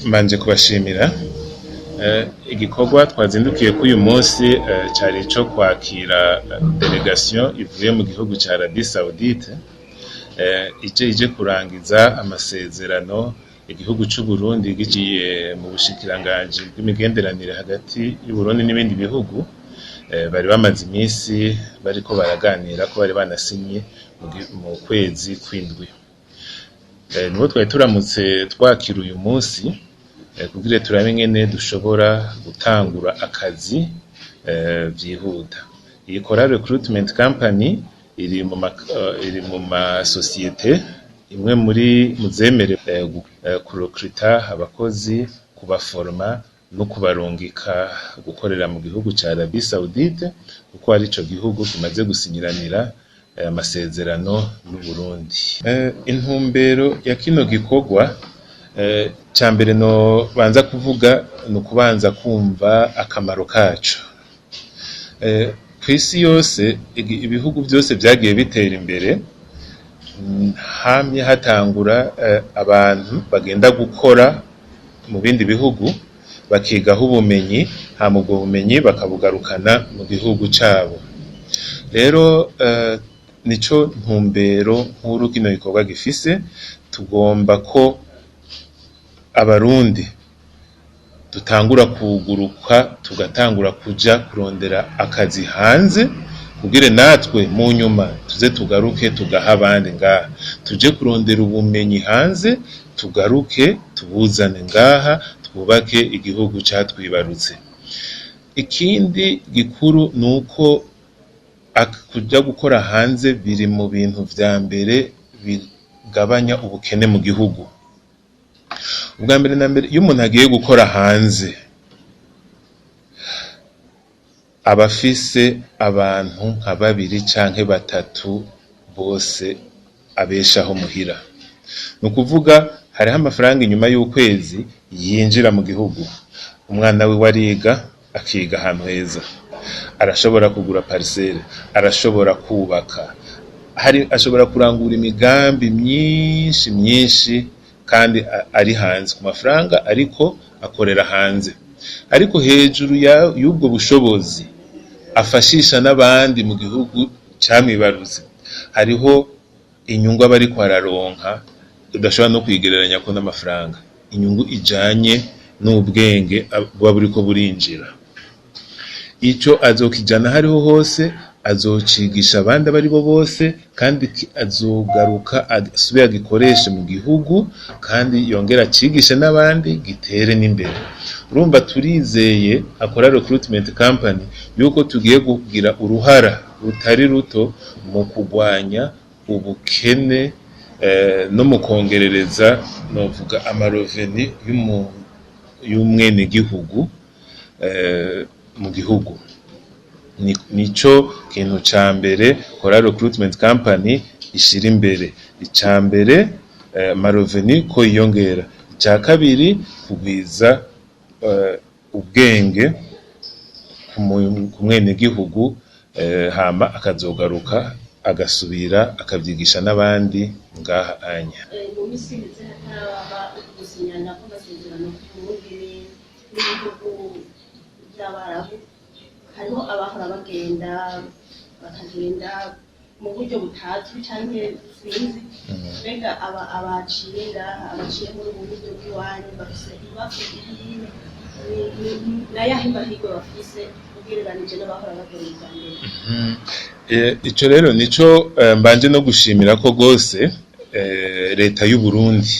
Mbanje kubashimira. Igikorwa twazindukiye k'uyu munsi cari ico kwakira délégation ivuye mu gihugu ca Arabie Saoudite, ije kurangiza amasezerano igihugu c'Uburundi giciye mu bushikiranganji bw'imigenderanire hagati y'Uburundi n'ibindi bihugu. Bari bamaze imisi bariko baraganira ko bari banasinye mu kwezi kw'indwi. Nibo twari turamutse twakira uyu munsi kugira turabe ingene dushobora gutangura akazi vyihuta. Iyi Kora Recruitment Company iri mu masosiyete imwe muri muzemerewe kurecruta abakozi, kubaforma no kubarungika gukorera mu gihugu ca Arabie Saoudite, kuko arico gihugu kimaze gusinyiranira amasezerano n'Uburundi. Intumbero ya kino gikorwa, ca mbere nobanza kuvuga ni ukubanza kumva akamaro kaco. Kw'isi yose, ibihugu vyose vyagiye bitera imbere, hamye hatangura abantu bagenda gukora mu bindi bihugu, bakigaho ubumenyi, hama ubwo bumenyi bakabugarukana mu gihugu cabo. Rero nico ntumbero nkuru kino gikorwa gifise. Tugomba ko Abarundi dutangura kuguruka, tugatangura kuja kurondera akazi hanze, kugira natwe mu nyuma tuze tugaruke tugaha abandi ngaha. Tuje kurondera ubumenyi hanze, tugaruke tubuzane ngaha, twubake igihugu catwibarutse. Ikindi gikuru nuko kuja gukora hanze biri mu bintu vya mbere bigabanya ubukene mu gihugu. Ubwa mbere na mbere, iyo umuntu agiye gukora hanze, aba afise abantu nka babiri canke batatu bose abeshaho muhira. Ni ukuvuga hariho amafaranga inyuma y'ukwezi yinjira mu gihugu. Umwana wiwe ariga, akiga ahantu heza, arashobora kugura parcelle, arashobora kubaka, hari ashobora kurangura imigambi myinshi myinshi, kandi ari hanze ku mafaranga ariko akorera hanze. Ariko hejuru y'ubwo bushobozi afashisha n'abandi mu gihugu camwibarutse, hariho inyungu aba ariko araronka udashobora no kwigereranya ko n'amafaranga, inyungu ijanye n'ubwenge buba buriko burinjira. Ico azokijana hariho hose, azocigisha abandi abo aribo bose, kandi azogaruka asubire agikoreshe mu gihugu, kandi yongere acigishe n'abandi, gitere n'imbere. Urumva, turizeye Akora Recruitment Company yuko tugiye kugira uruhara rutari ruto mu kurwanya ubukene no mu kongerereza, novuga, ama revenus y'umwenegihugu mu gihugu. Nico kintu ca mbere Kora Recruitment Company ishira imbere. Ica mbere, ama revenus ko yiyongera. Ica kabiri, kugwiza ubwenge ku mwenegihugu, hama akazogaruka agasubira akavyigisha n'abandi ngaha anya. Mu minsi iheze, hataraba gusinyana kw'amasezerano ku Burundi n'ibihugu by'Abarabu, hariho abahora bagenda, bakagenda mu buryo butazwi canke sinzi. Mbega aba abaciye ngaha, abaciye muri ubu buryo bw'iwanyu, bafise ibibazo ibihe? N'ayahe mahirwe bafise ugereranije n'abahora bagenda ubwa mbere? Ico rero nico mbanje no gushimira ko gose leta y'u Burundi,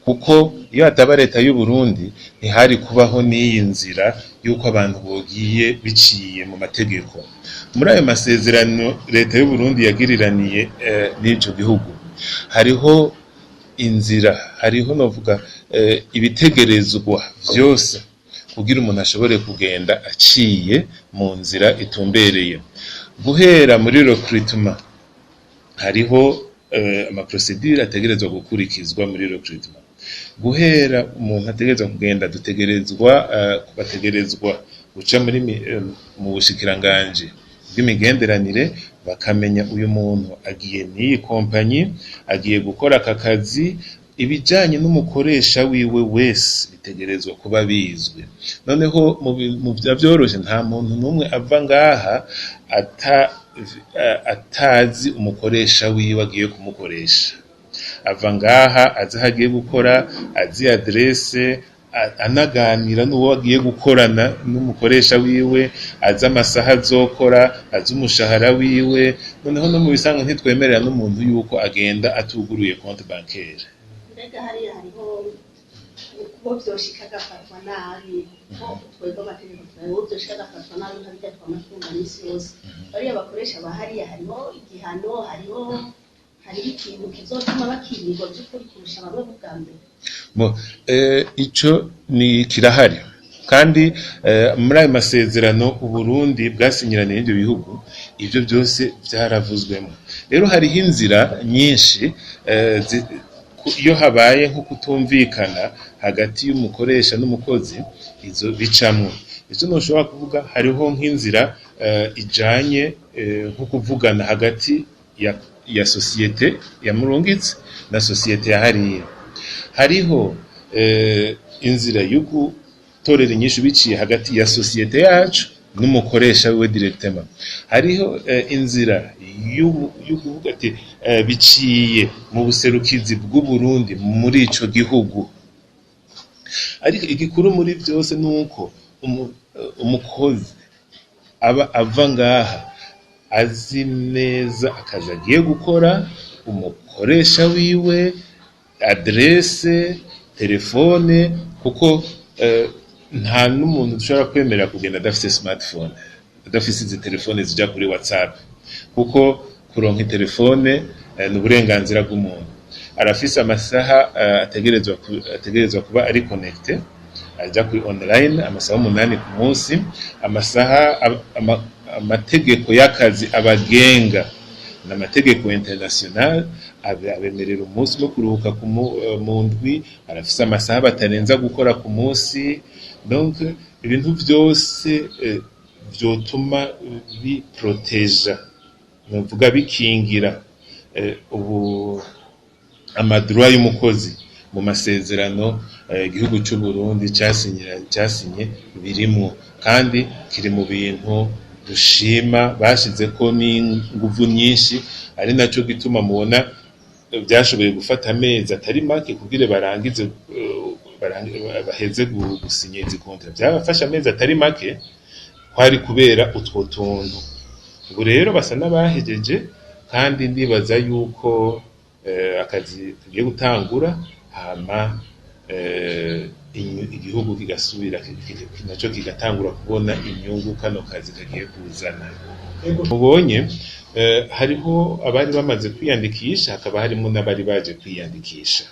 kuko iyo hataba leta y'u Burundi ntihari kubaho n'iyi nzira y'uko abantu bogiye biciye mu mategeko. Muri ayo masezerano leta y'u Burundi yagiriraniye n'ico gihugu, hariho inzira, hariho, novuga, ibitegerezwa vyose kugira umuntu ashobore kugenda aciye mu nzira itumbereye. Guhera muri recrutement, hariho ama procédures ategerezwa gukurikizwa muri recrutement. Guhera umuntu ategerezwa kugenda, dutegerezwa bategerezwa guca muri mu bushikiranganji bw'imigenderanire, bakamenya uyu muntu agiye n'iyi kompanyi, agiye gukora aka kazi. Ibijanye n'umukoresha wiwe wese bitegerezwa kuba bizwi. Noneho mu vyoroshe, nta muntu n'umwe ava ngaha atazi umukoresha wiwe agiye kumukoresha. Ava ngaha azi aho agiye gukora, azi adresse, anaganira n'uwo agiye gukorana n'umukoresha wiwe, azi amasaha azokora, azi umushahara wiwe. Noneho no mu bisanzwe ntitwemerera n'umuntu yuko agenda atuguruye compte bancaire. Mbega hariya hariho uko vyoshika agafatwa nabi, ko twebwe amategeko turayo, uwo vyoshika agafatwa nabi nka birya twama twumva misi yose, bariya bakoresha ba hariya, hariho igihano, hariho ikintu kizotuma bakingirwa vy'ukuri kurusha bamwe b'ubwa mbere? Mo, ico ni kirahari, kandi muri ayo masezerano Uburundi bwasinyiraniye n'ivyo bihugu, ivyo byose vyaravuzwemo. Rero hariho inzira nyinshi iyo habaye nko kutumvikana hagati y'umukoresha n'umukozi, izo bicamwo. Ico noshobora kuvuga, hariho nk'inzira ijanye nko kuvugana hagati ya société yamurungitse na société ya hariya. Hariho inzira yo gutorera inyishu biciye hagati ya société yacu n'umukoresha wiwe directement. Hariho inzira yo kuvuga ati biciye mu buserukizi bw'Uburundi muri ico gihugu. Ariko igikuru muri byose ni uko umukozi aba ava ngaha azi neza akazi agiye gukora, umukoresha wiwe, adresse, telefone, kuko nta n'umuntu dushobora kwemerera kugenda adafise smartphone, adafise izi telefone zija kuri WhatsApp, kuko kuronka telefone ni uburenganzira bw'umuntu. Arafise amasaha ategerezwa kuba ari connecté, aja kuri online amasaha 8 ku munsi, amasaha amategeko y'akazi abagenga n'amategeko international abemerera umunsi wo kuruhuka mu ndwi. Arafise amasaha batarenza gukora ku munsi. Donc ibintu vyose vyotuma biproteja, novuga bikingira ubu ama droits y'umukozi mu masezerano igihugu c'u Burundi casinye birimwo, kandi kiri mu bintu dushima bashizeko n'inguvu nyinshi, ari naco gituma mubona vyashoboye gufata amezi atari make kugira barangize, baheze gusinya izi contrats. Vyabafashe amezi atari make, kwari kubera utwo tuntu. Ubu rero basa n'abahejeje, kandi ndibaza yuko akazi kagiye gutangura, hama igihugu kigasubira naco kigatangura kubona inyungu kano kazi kagiye kuzana. Mubonye hariho abari bamaze kwiyandikisha, hakaba harimwo n'abari baje kwiyandikisha.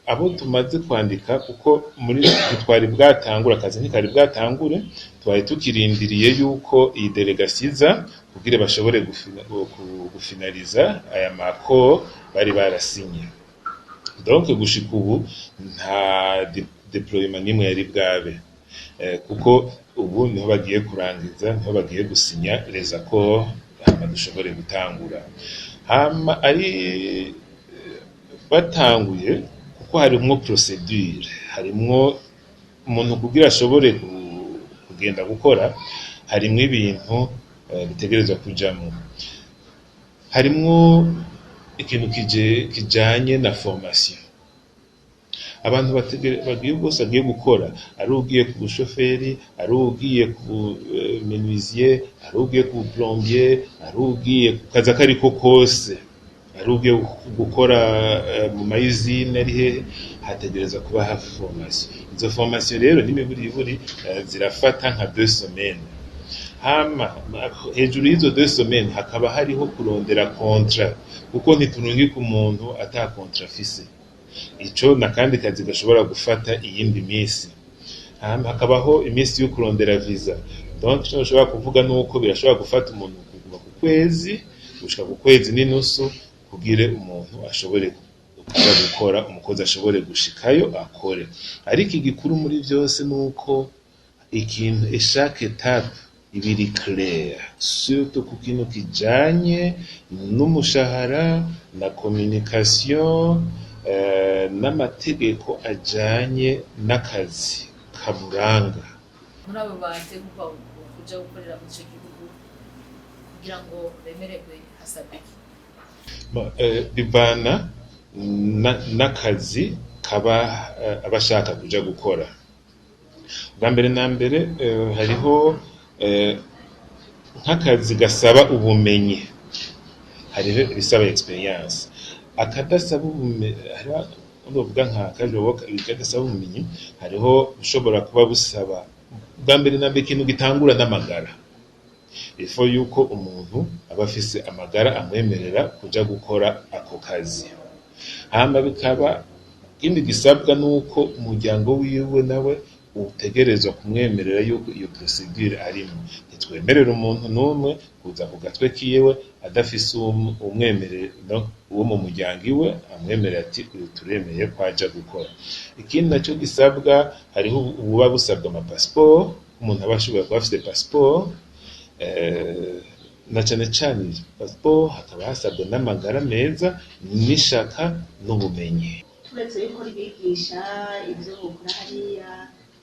Abo tumaze kwandika, kuko muri ntitwari bwatangure akazi, ntikari bwatangure, twari tukirindiriye yuko iyi délégation iza kugira bashobore gufinaliza aya mako bari barasinye. Donc gushika ubu nta déploiement n'imwe yari bwabe, kuko ubu niho bagiye kurangiza, niho bagiye gusinya les accords, hama dushobore gutangura. Hama ari batanguye, kuko harimwo procédure, harimwo umuntu kugira ashobore kugenda gukora, harimwo ibintu bitegerezwa kujamwo. Harimwo ikintu kijanye na formation. Abantu bagiye bose bagiye gukora, ari ugiye ku bushoferi, ari ugiye ku menuisier, ari ugiye ku plombier, ari ugiye ku kazi akariko kose, ari ugiye gukora mu ma usines, ari hehe, hategereza kuba hafi formation. Izo formation rero n'imiburiburi zirafata nka 2 semaines. Hama hejuru y'izo 2 semaines hakaba hariho kurondera contrat, kuko ntiturungika umuntu ata contrat afise. Ico nakandi kazi gashobora gufata iyindi misi. Hama hakabaho iminsi yo kurondera visa. Donc ico nshobora kuvuga nuko birashobora gufata umuntu kuva ku kwezi gushika ku kwezi n'inusu kugira umuntu ashobore kuja gukora, umukozi ashobore gushikayo akore. Ariko igikuru muri vyose nuko ikintu chaque étape ibiri claire, surtout ku kintu kijanye n'umushahara na communication. n'amategeko ajanye n'akazi kamuranga. Muri abo bategurwa kuja gukorera muri ico gihugu, kugira ngo bemererwe hasabwa iki? Bivana n'akazi kaba abashaka kuja gukora. Bwa mbere na mbere, hariho nk'akazi gasaba ubumenyi, hariho ibisaba experience, akadasaba ubumenyi, hariho novuga nka kajoboka akadasaba ubumenyi, hariho ushobora kuba busaba. Bwa mbere na mbere, ikintu gitangura n'amagara. Ifo yuko umuntu aba afise amagara amwemerera kuja gukora ako kazi. Hama bikaba ikindi gisabwa nuko umuryango wiwe nawe utegerezwa kumwemerera yuko iyo procedure arimwo. Ntitwemerera umuntu n'umwe kuza ku gatwe kiwe adafise umwemerera, donc uwo mu muryango iwe amwemerera ati: "Uyu turemeye ko aja gukora." Ikindi naco gisabwa, hariho ububa busabwa amapasiporo, umuntu aba ashobora kuba afise pasiporo, na cane cane pasiporo, hakaba hasabwa n'amagara meza n'ishaka n'ubumenyi. Turetse yuko ribigisha ibyo bokora hariya,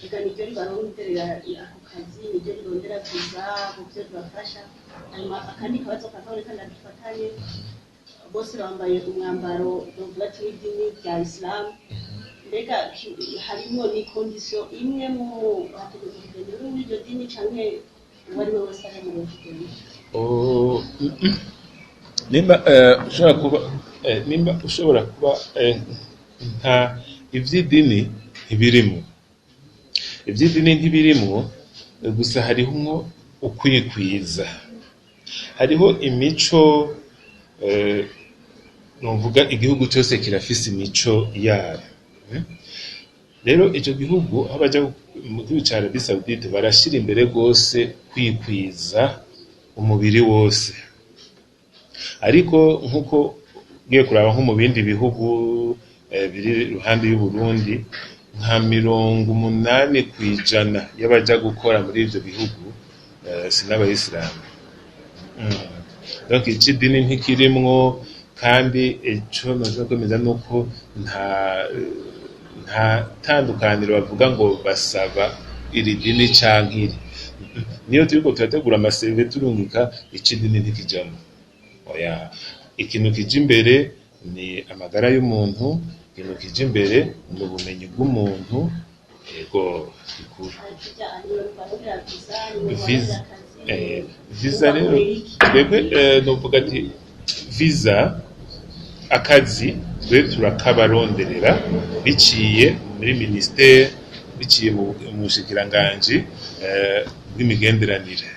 ega niryo ribaronderera ako kazi, niryo rirondera viza mu byo ribafasha. Hanyuma akandi kabazo kakaboneka ndadufatanye: bose bambaye umwambaro bavuga ati w'idini rya Isilamu. Mbega harimwo ni condition imwe mu hategerezwa kugenda uri muri iryo dini, canke uwo ari we wese aremerewe kugenda? Oh, Nimba ushobora kuba nimba ushobora kuba nta ivy'idini ntibirimo, ivy'idini ntibirimwo. Gusa harimwo ukwikwiza, hariho imico, novuga igihugu cose kirafise imico yayo. Rero ico gihugu aho baja mu gihugu ca Arabie Saoudite, barashira imbere gose kwikwiza umubiri wose. Ariko nkuko ugiye kuraba nko mu bindi bihugu biri iruhande y'Uburundi, nka 80% y'abaja gukora muri ivyo bihugu si n'abayisilamu. Donc icidini ntikirimwo. Kandi ico noshobora kwemeza nuko nta tandukaniro bavuga ngo basaba iri dini canke iri. Niyo turiko turategura ama CV turungika, icidini ntikijamwo, oya. Ikintu kija imbere ni amagara y'umuntu, ikintu kija imbere ni ubumenyi bw'umuntu, ego, gikuru. Visa, visa rero twebwe, novuga ati visa, akazi twe turakabaronderera biciye muri ministère, biciye mu bushikiranganji bw'imigenderanire.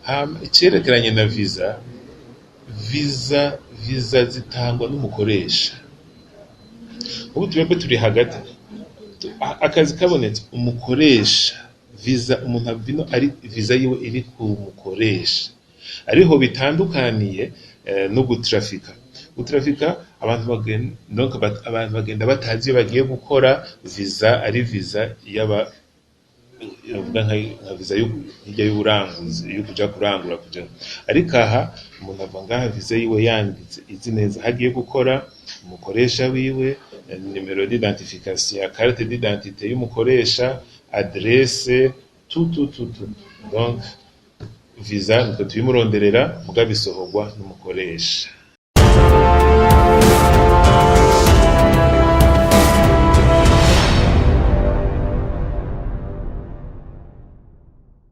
Hama icerekeranye na visa, visa zitangwa n'umukoresha. Ubu twebwe turi hagati. Akazi kabonetse, umukoresha, visa, umuntu avino ari visa yiwe iri ku mukoresha. Ariho bitandukaniye no gutrafika. Gutrafika abantu bagenda, donc abantu bagenda batazi iyo bagiye gukora. Visa ari visa y'aba, yovuga nka visa hirya y'uburanguzi, yo kuja kurangura kuja. Ariko aha umuntu ava ngaha visa yiwe yanditse, izi neza aho agiye gukora, umukoresha wiwe, numéro d'identification ya carte d'identité y'umukoresha, adresse, tout, tout, tout, tout. Donc visa nitwe tuyimuronderera, mugabo isohorwa n'umukoresha.